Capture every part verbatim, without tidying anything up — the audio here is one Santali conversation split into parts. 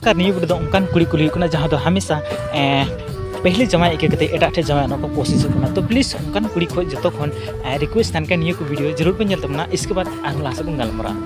ᱟᱨ ᱱᱤᱭᱟᱹ video ᱫᱚ ᱚᱱᱠᱟᱱ ᱠᱩᱲᱤ ᱠᱩᱞᱤ ᱦᱩᱭᱩᱜ ᱠᱟᱱᱟ, ᱡᱟᱦᱟᱸ ᱫᱚ ᱦᱟᱢᱮᱥᱟ, ᱮᱸ, ᱯᱟᱹᱦᱞᱤ ᱡᱟᱶᱟᱭ ᱤᱠᱟᱹ ᱠᱟᱛᱮ ᱮᱴᱟᱜ ᱴᱷᱮᱱ ᱡᱟᱶᱟᱭ ᱨᱮᱱᱟᱜ ᱠᱚ ᱠᱳᱥᱤᱥᱚᱜ ᱠᱟᱱᱟ᱾ ᱛᱚ please, ᱚᱱᱠᱟᱱ ᱠᱩᱲᱤ ᱠᱷᱚᱱ ᱡᱚᱛᱚ ᱠᱷᱚᱱ, ᱮᱸ, request ᱛᱟᱦᱮᱱ ᱠᱟᱱᱟ, ᱱᱤᱭᱟᱹ ᱠᱚ video ᱡᱟᱹᱨᱩᱲ ᱯᱮ ᱧᱮᱞ ᱛᱟᱵᱚᱱᱟ᱾ ᱤᱥᱠᱮ ᱵᱟᱫ ᱟᱨᱦᱚᱸ ᱞᱟᱦᱟ ᱥᱮᱫ ᱵᱚᱱ ᱜᱟᱞᱢᱟᱨᱟᱜᱼᱟ᱾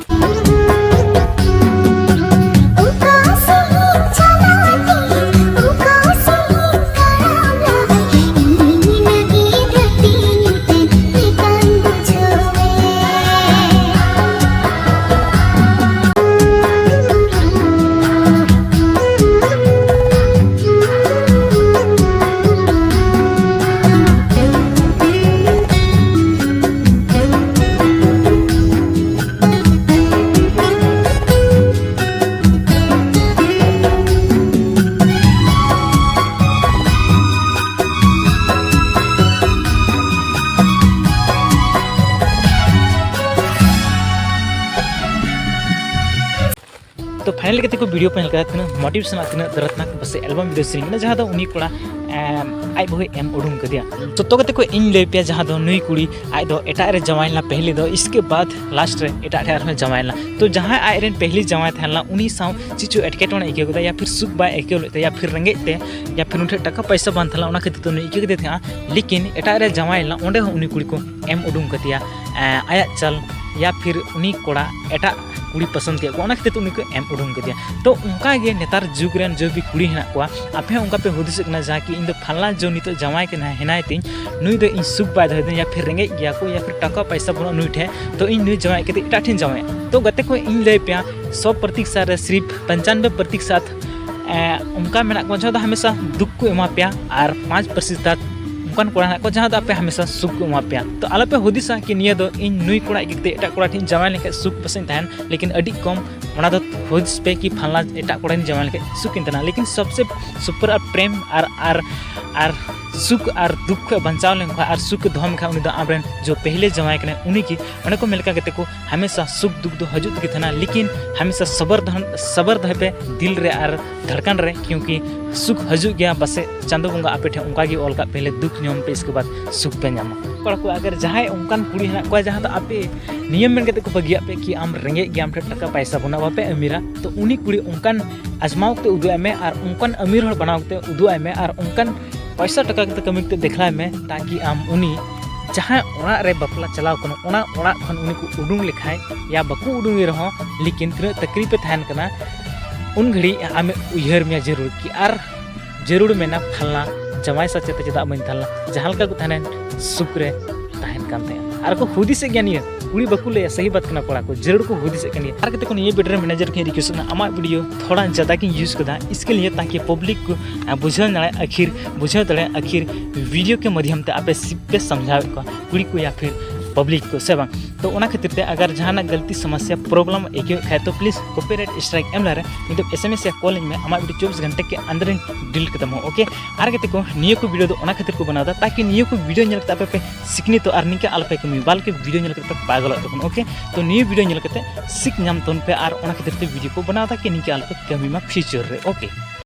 ᱛᱚ finally ᱜᱟᱛᱮ ᱠᱚ, video ᱯᱮ ᱧᱮᱞ ᱠᱮᱫᱟ, ᱛᱤᱱᱟᱹᱜ motivation ᱟᱨ ᱛᱤᱱᱟᱹᱜ ᱫᱚᱨᱫᱽᱱᱟᱠ ᱯᱟᱥᱮ album video ᱥᱮᱨᱮᱧ ᱠᱟᱱᱟ, ᱡᱟᱦᱟᱸ ᱫᱚ ᱩᱱᱤ ᱠᱚᱲᱟ, ᱮᱢ, ᱟᱡ ᱵᱟᱹᱦᱩᱭ ᱮᱢ ᱩᱰᱩᱝ ᱠᱟᱫᱮᱭᱟ᱾ ᱡᱚᱛᱚ ᱜᱟᱛᱮ ᱠᱚ, ᱤᱧ ᱞᱟᱹᱭ ᱯᱮᱭᱟ, ᱡᱟᱦᱟᱸ ᱫᱚ ᱱᱩᱭ ᱠᱩᱲᱤ ᱟᱡ ᱫᱚ ᱮᱴᱟᱜ ᱨᱮ ᱡᱟᱶᱟᱭ ᱞᱮᱱᱟ ᱯᱟᱹᱦᱞᱤ ᱫᱚ, ᱤᱥᱠᱮ ᱵᱟᱫ last ᱨᱮ ᱮᱴᱟᱜ ᱴᱷᱮᱱ ᱟᱨᱦᱚᱸ ᱡᱟᱶᱟᱭ ᱞᱮᱱᱟ᱾ ᱛᱚ ᱡᱟᱦᱟᱸᱭ ᱟᱡ ᱨᱮᱱ ᱯᱟᱹᱦᱞᱤ ᱡᱟᱶᱟᱭ ᱛᱟᱦᱮᱸ ᱞᱮᱱᱟ, ᱩᱱᱤ ᱥᱟᱶ ᱪᱮᱫ ᱪᱚ ᱮᱴᱠᱮᱴᱚᱬᱮ ᱟᱹᱭᱠᱟᱹᱣ ᱠᱮᱫᱟ, ᱭᱟ ᱯᱷᱤᱨ ᱥᱩᱠ ᱵᱟᱭ ᱟᱹᱭᱠᱟᱹᱣ ᱞᱮᱫ ᱛᱟᱭᱟ, ᱭᱟ ᱯᱷᱤᱨ ᱨᱮᱸᱜᱮᱡ ᱛᱮ, ᱭᱟ ᱯᱷᱤᱨ ᱩᱱᱤ ᱴᱷᱮᱱ ᱴᱟᱠᱟ ᱯᱚᱭᱥᱟ ᱵᱟᱝ ᱛᱟᱦᱮᱸ ᱞᱮᱱᱟ, ᱚᱱᱟ ᱠᱷᱟᱹᱛᱤᱨ ᱛᱮ ᱩᱱᱤ ᱤᱠᱟᱹ ᱠᱮᱫᱮ ᱛᱟᱦᱮᱸᱜᱼᱟ᱾ ᱞᱮᱠᱤᱱ ᱮᱴᱟᱜ ᱨᱮ ᱡᱟᱶᱟᱭ ᱞᱮᱱᱟ, ᱚᱸᱰᱮ ᱦᱚᱸ ᱩᱱᱤ ᱠᱩᱲᱤ ᱠᱚ ᱮᱢ ᱩᱰᱩᱝ ᱠᱟᱫᱮᱭᱟ, ᱮᱸ, ᱟᱭᱟᱜ ᱪᱟᱞ, ᱭᱟ ᱯᱷᱤᱨ ᱩᱱᱤ ᱠᱚᱲᱟ ᱮᱴᱟᱜ ᱠᱩᱲᱤ ᱯᱚᱥᱚᱸᱫ ᱠᱮᱫ ᱠᱚᱣᱟ, ᱚᱱᱟ ᱠᱷᱟᱹᱛᱤᱨ ᱛᱮ ᱩᱱᱤ ᱠᱚ ᱮᱢ ᱩᱰᱩᱝ ᱠᱟᱫᱮᱭᱟ᱾ ᱛᱚ ᱚᱱᱠᱟ ᱜᱮ ᱱᱮᱛᱟᱨ ᱡᱩᱜᱽ ᱨᱮᱱ ᱡᱚ ᱵᱤ ᱠᱩᱲᱤ ᱦᱮᱱᱟᱜ ᱠᱚᱣᱟ, ᱟᱯᱮ ᱦᱚᱸ ᱚᱱᱠᱟ ᱯᱮ ᱦᱩᱫᱤᱥᱚᱜ ᱠᱟᱱᱟ, ᱡᱟᱦᱟᱸ ᱠᱤ ᱤᱧ ᱫᱚ ᱯᱷᱟᱞᱱᱟ ᱡᱚ ᱱᱤᱛᱚᱜ ᱡᱟᱶᱟᱭ ᱠᱟᱱᱟ, ᱦᱮᱱᱟᱭ ᱛᱤᱧ, ᱱᱩᱭ ᱫᱚ ᱤᱧ ᱥᱩᱠ ᱵᱟᱭ ᱫᱚᱦᱚᱭ ᱛᱤᱧᱟ, ᱭᱟ ᱯᱷᱤᱨ ᱨᱮᱸᱜᱮᱡ ᱜᱮᱭᱟ ᱠᱚ, ᱭᱟ ᱯᱷᱤᱨ ᱴᱟᱠᱟ ᱯᱚᱭᱥᱟ ᱵᱟᱹᱱᱩᱜᱼᱟ ᱱᱩᱭ ᱴᱷᱮᱱ, ᱛᱚ ᱤᱧ ᱱᱩᱭ ᱡᱟᱶᱟᱭ ᱠᱟᱛᱮ ᱮᱴᱟᱜ ᱴᱷᱮᱱ ᱡᱟᱶᱟᱭᱟ᱾ ᱛᱚ ᱜᱟᱛᱮ ᱠᱚ, ᱤᱧ ᱞᱟᱹᱭ ᱯᱮᱭᱟ, ᱥᱚ ᱯᱨᱚᱛᱤᱥᱚᱛ ᱨᱮ ᱥᱤᱨᱯ ᱯᱚᱧᱪᱟᱱᱵᱮ ᱯᱨᱚᱛᱤᱥᱚᱛ ᱮᱸ, ᱚᱱᱠᱟ ᱢᱮᱱᱟᱜ ᱠᱚᱣᱟ ᱡᱟᱦᱟᱸ ᱫᱚ ᱦᱟᱢᱮᱥᱟ ᱫᱩᱠ ᱠᱚ ᱮᱢᱟ ᱯᱮᱭᱟ, ᱟᱨ ᱯᱟᱸᱪ ᱯᱨᱚᱛᱤᱥᱚᱛ ᱚᱱᱠᱟᱱ ᱠᱚᱲᱟ ᱦᱮᱱᱟᱜ ᱠᱚᱣᱟ ᱡᱟᱦᱟᱸ ᱫᱚ ᱟᱯᱮ ᱦᱟᱢᱮᱥᱟ ᱥᱩᱠ ᱠᱚ ᱮᱢᱟ ᱯᱮᱭᱟ᱾ ᱛᱚ ᱟᱞᱚᱯᱮ ᱦᱩᱫᱤᱥᱟ ᱠᱤ ᱱᱤᱭᱟᱹ ᱫᱚ ᱤᱧ ᱱᱩᱭ ᱠᱚᱲᱟ ᱤᱫᱤ ᱠᱟᱛᱮ ᱮᱴᱟᱜ ᱠᱚᱲᱟ ᱴᱷᱮᱱ ᱡᱟᱶᱟᱭ ᱞᱮᱱᱠᱷᱟᱱ ᱥᱩᱠ ᱯᱟᱥᱮᱡ ᱛᱟᱦᱮᱱ, ᱞᱮᱠᱤᱱ ᱟᱹᱰᱤ ᱠᱚᱢ ᱚᱱᱟ ᱫᱚ ᱦᱩᱫᱤᱥ ᱯᱮ ᱠᱤ ᱯᱷᱟᱞᱱᱟ ᱮᱴᱟᱜ ᱠᱚᱲᱟ ᱴᱷᱮᱱ ᱡᱟᱶᱟᱭ ᱞᱮᱱᱠᱷᱟᱱ ᱥᱩᱠ ᱤᱧ ᱛᱟᱦᱮᱱᱟ᱾ ᱞᱮᱠᱤᱱ ᱥᱚᱵᱥᱮ ᱥᱩᱯᱟᱨ ᱟᱨ ᱯᱨᱮᱢ ᱟᱨ, ᱟᱨ, ᱟᱨ ᱥᱩᱠ ᱟᱨ ᱫᱩᱠ ᱠᱷᱚᱱ ᱵᱟᱧᱪᱟᱣ ᱞᱮᱱᱠᱷᱟᱱ ᱟᱨ ᱥᱩᱠ ᱫᱚᱦᱚ ᱞᱮᱱᱠᱷᱟᱱ ᱩᱱᱤ ᱫᱚ ᱟᱢᱨᱮᱱ ᱡᱚ ᱯᱮᱦᱞᱮ ᱡᱟᱶᱟᱭ ᱠᱟᱱᱟᱭ, ᱩᱱᱤ ᱜᱮ᱾ ᱚᱱᱮ ᱠᱚ ᱢᱮᱱ ᱞᱮᱠᱟ ᱜᱟᱛᱮ ᱠᱚ, ᱦᱟᱢᱮᱥᱟ ᱥᱩᱠ ᱫᱩᱠ ᱫᱚ ᱦᱤᱡᱩᱜ ᱛᱮᱜᱮ ᱛᱟᱦᱮᱱᱟ, ᱞᱮᱠᱤᱱ ᱦᱟᱢᱮᱥᱟ ᱥᱚᱵᱚᱨ ᱫᱚᱦᱚᱱ, ᱥᱚᱵᱚᱨ ᱫᱚᱦᱚᱭ ᱯᱮ ᱫᱤᱞ ᱨᱮ ᱟᱨ ᱫᱷᱟᱲᱠᱟᱱ ᱨᱮ, ᱠᱤᱭᱩᱸᱠᱤ ᱥᱩᱠ ᱦᱤᱡᱩᱜ ᱜᱮᱭᱟ᱾ ᱯᱟᱥᱮᱡ ᱪᱟᱸᱫᱚ ᱵᱚᱸᱜᱟ ᱟᱯᱮ ᱴᱷᱮᱱ ᱚᱱᱠᱟ ᱜᱮ ᱚᱞ ᱠᱟᱜ, ᱯᱮᱦᱞᱮ ᱫᱩᱠ ᱧᱟᱢ ᱯᱮ, ᱤᱥᱠᱮ ᱵᱟᱫ ᱥᱩᱠ ᱯᱮ ᱧᱟᱢᱟ᱾ ᱠᱚᱲᱟ ᱠᱚ, ᱟᱜᱟᱨ ᱡᱟᱦᱟᱸᱭ ᱚᱱᱠᱟᱱ ᱠᱩᱲᱤ ᱦᱮᱱᱟᱜ ᱠᱚᱣᱟ ᱡᱟᱦᱟᱸ ᱫᱚ ᱟᱯᱮ ᱱᱤᱭᱟᱹᱢ ᱢᱮᱱ ᱠᱟᱛᱮ ᱠᱚ ᱵᱟᱹᱜᱤᱭᱟᱜ ᱯᱮ ᱠᱤ ᱟᱢ ᱨᱮᱸᱜᱮᱡ ᱜᱮᱭᱟᱢ, ᱟᱢ ᱴᱷᱮᱱ ᱴᱟᱠᱟ ᱯᱟᱭᱥᱟ ᱵᱟᱹᱱᱩᱜᱼᱟ, ᱵᱟᱯᱮ ᱟᱹᱢᱤᱨᱟ, ᱛᱚ ᱩᱱᱤ ᱠᱩᱲᱤ ᱚᱱᱠᱟᱱ ᱟᱡᱽᱢᱟᱣ ᱠᱟᱛᱮ ᱩᱫᱩᱜ ᱟᱭ ᱢᱮ ᱟᱨ ᱚᱱᱠᱟᱱ ᱟᱹᱢᱤᱨ ᱦᱚᱲ ᱵᱮᱱᱟᱣ ᱠᱟᱛᱮ ᱩᱫᱩᱜ ᱟᱭ ᱢᱮ ᱟᱨ ᱚᱱᱠᱟᱱ ᱯᱚᱭᱥᱟ ᱴᱟᱠᱟ ᱠᱟᱛᱮ ᱠᱟᱹᱢᱤ ᱠᱟᱛᱮ ᱫᱮᱠᱷᱞᱟᱭ ᱢᱮ, ᱛᱟᱠᱤ ᱟᱢ ᱩᱱᱤ ᱡᱟᱦᱟᱸ ᱚᱲᱟᱜ ᱨᱮ ᱵᱟᱯᱞᱟ ᱪᱟᱞᱟᱣ ᱠᱟᱱᱟ ᱚᱱᱟ ᱚᱲᱟᱜ ᱠᱷᱚᱱ ᱩᱱᱤ ᱠᱚ ᱩᱰᱩᱝ ᱞᱮᱠᱷᱟᱡ ᱭᱟ ᱵᱟᱠᱚ ᱩᱰᱩᱝ ᱮ ᱨᱮᱦᱚᱸ, ᱞᱮᱠᱤᱱ ᱛᱤᱱᱟᱹᱜ ᱛᱟᱠᱞᱤᱯ ᱮ ᱛᱟᱦᱮᱱ ᱠᱟᱱᱟ ᱩᱱ ᱜᱷᱟᱹᱲᱤᱡ ᱟᱢᱮ ᱩᱭᱦᱟᱹᱨ ᱢᱮᱭᱟ ᱡᱟᱹᱨᱩᱲ ᱠᱤ ᱟᱨ ᱡᱟᱹᱨᱩᱲ ᱢᱮᱱᱟ ᱯᱷᱟᱞᱱᱟ ᱡᱟᱶᱟᱭ ᱥᱟᱶᱛᱮ ᱪᱮᱫᱟᱜ ᱵᱟᱹᱧ ᱛᱟᱦᱮᱸ ᱞᱮᱱᱟ, ᱡᱟᱦᱟᱸ ᱞᱮᱠᱟ ᱠᱚ ᱛᱟᱦᱮᱱᱟ ᱥᱩᱠ ᱨᱮ ᱛᱟᱦᱮᱱ ᱠᱟᱱ ᱛᱟᱦᱮᱸᱫ᱾ ᱟᱨ ᱠᱚ ᱦᱩᱫᱤᱥᱮᱫ ᱜᱮᱭᱟ ᱱᱤᱭᱟᱹ, ᱠᱩᱲᱤ ᱵᱟᱠᱚ ᱞᱟᱹᱭᱟ, ᱥᱟᱹᱦᱤ ᱵᱟᱛ ᱠᱟᱱᱟ ᱠᱚᱲᱟ ᱠᱚ, ᱡᱟᱹᱨᱩᱲ ᱠᱚ ᱦᱩᱫᱤᱥᱮᱫ ᱠᱟᱱ ᱜᱮᱭᱟ᱾ ᱟᱨ ᱠᱟᱛᱮ ᱠᱚ ᱱᱤᱭᱟᱹ ᱵᱮᱰ ᱨᱮ ᱢᱮᱱᱮᱡᱟᱨ ᱠᱤᱱ ᱨᱤᱠᱩᱭᱮᱥᱴ ᱠᱟᱱᱟ, ᱟᱢᱟᱜ ᱵᱷᱤᱰᱤᱭᱳ ᱛᱷᱚᱲᱟ ᱡᱟᱫᱟ ᱜᱤᱧ ᱤᱭᱩᱡᱽ ᱠᱟᱫᱟ, ᱤᱥᱠᱮ ᱞᱤᱭᱮ ᱛᱟᱠᱤ ᱯᱟᱵᱽᱞᱤᱠ ᱠᱚ ᱟᱸ, ᱵᱩᱡᱷᱟᱹᱣ ᱫᱟᱲᱮᱭᱟᱜ ᱟᱹᱠᱷᱤᱨ ᱵᱩᱡᱷᱟᱹᱣ ᱫᱟᱲᱮᱭᱟᱜ ᱟᱹᱠᱷᱤᱨ ᱵᱷᱤᱰᱤᱭᱳ ᱠᱮ ᱢᱟᱫᱷᱭᱚᱢ ᱛᱮ ᱟᱯᱮ ᱥᱤᱯ ᱯᱮ ᱥᱟᱢᱡᱷᱟᱣᱮᱫ ᱠᱚᱣᱟ ᱠᱩᱲᱤ ᱠᱚ ᱭᱟ ᱯᱷᱤᱨ ᱯᱟᱵᱽᱞᱤᱠ ᱠᱚ, ᱥᱮ ᱵᱟᱝ? ᱛᱚ ᱚᱱᱟ ᱠᱷᱟᱹᱛᱤᱨ ᱛᱮ ᱟᱜᱟᱨ ᱡᱟᱦᱟᱱᱟᱜ ᱜᱟᱹᱞᱛᱤ ᱥᱚᱢᱚᱥᱥᱟ ᱯᱨᱚᱵᱞᱮᱢ ᱟᱹᱭᱠᱟᱹᱣᱮᱫ ᱠᱷᱟᱡ ᱛᱚ ᱯᱞᱤᱡ ᱠᱚᱯᱤᱨᱟᱭᱤᱴ ᱥᱴᱨᱟᱭᱤᱠ ᱮᱢ ᱞᱟᱦᱟᱨᱮ ᱱᱤᱛᱚᱜ ᱮᱥ ᱮᱢ ᱮᱥ ᱭᱟ ᱠᱚᱞ ᱤᱧ ᱢᱮ, ᱟᱢᱟᱜ ᱵᱷᱤᱰᱤᱭᱳ ᱪᱚᱵᱵᱤᱥ ᱜᱷᱚᱱᱴᱟ ᱠᱮ ᱟᱱᱫᱟᱨ ᱤᱧ ᱰᱤᱞᱤᱴ ᱠᱟᱛᱟᱢᱟ, ᱳᱠᱮ? ᱟᱨ ᱜᱟᱛᱮ ᱠᱚ, ᱱᱤᱭᱟᱹ ᱠᱚ ᱵᱷᱤᱰᱤᱭᱳ ᱫᱚ ᱚᱱᱟ ᱠᱷᱟᱹᱛᱤᱨ ᱠᱚ ᱵᱮᱱᱟᱣ ᱮᱫᱟ ᱛᱟᱠᱤ ᱱᱤᱭᱟᱹ ᱠᱚ ᱵᱷᱤᱰᱤᱭᱳ ᱧᱮᱞ ᱠᱟᱛᱮ ᱟᱯᱮ ᱯᱮ ᱥᱤᱠᱷᱱᱟᱹᱛᱚᱜ ᱟᱨ ᱱᱤᱝᱠᱟ ᱟᱞᱚᱯᱮ ᱠᱟᱹᱢᱤ, ᱵᱟᱞᱠᱤ ᱵᱷᱤᱰᱤᱭᱳ ᱧᱮᱞ ᱠᱟᱛᱮ ᱯᱮ ᱯᱟᱜᱚᱞᱚᱜ ᱛᱟᱵᱚᱱ, ᱳᱠᱮ? ᱛᱚ ᱱᱤᱭᱟᱹ ᱵᱷᱤᱰᱤᱭᱳ ᱧᱮᱞ ᱠᱟᱛᱮ ᱥᱤᱠᱷ ᱧᱟᱢ ᱛᱟᱵᱚᱱ ᱯᱮ ᱟᱨ ᱚᱱᱟ ᱠᱷᱟᱹᱛᱤᱨ ᱛᱮ ᱵᱷᱤᱰᱤᱭᱳ ᱠᱚ ᱵᱮᱱᱟᱣ ᱮᱫᱟ ᱠᱤ ᱱᱤᱝᱠᱟ ᱟᱞᱚᱯᱮ ᱠᱟᱹᱢᱤ ᱢᱟ ᱯᱷᱤᱭᱩᱪᱟᱨ ᱨᱮ, ᱳᱠᱮ?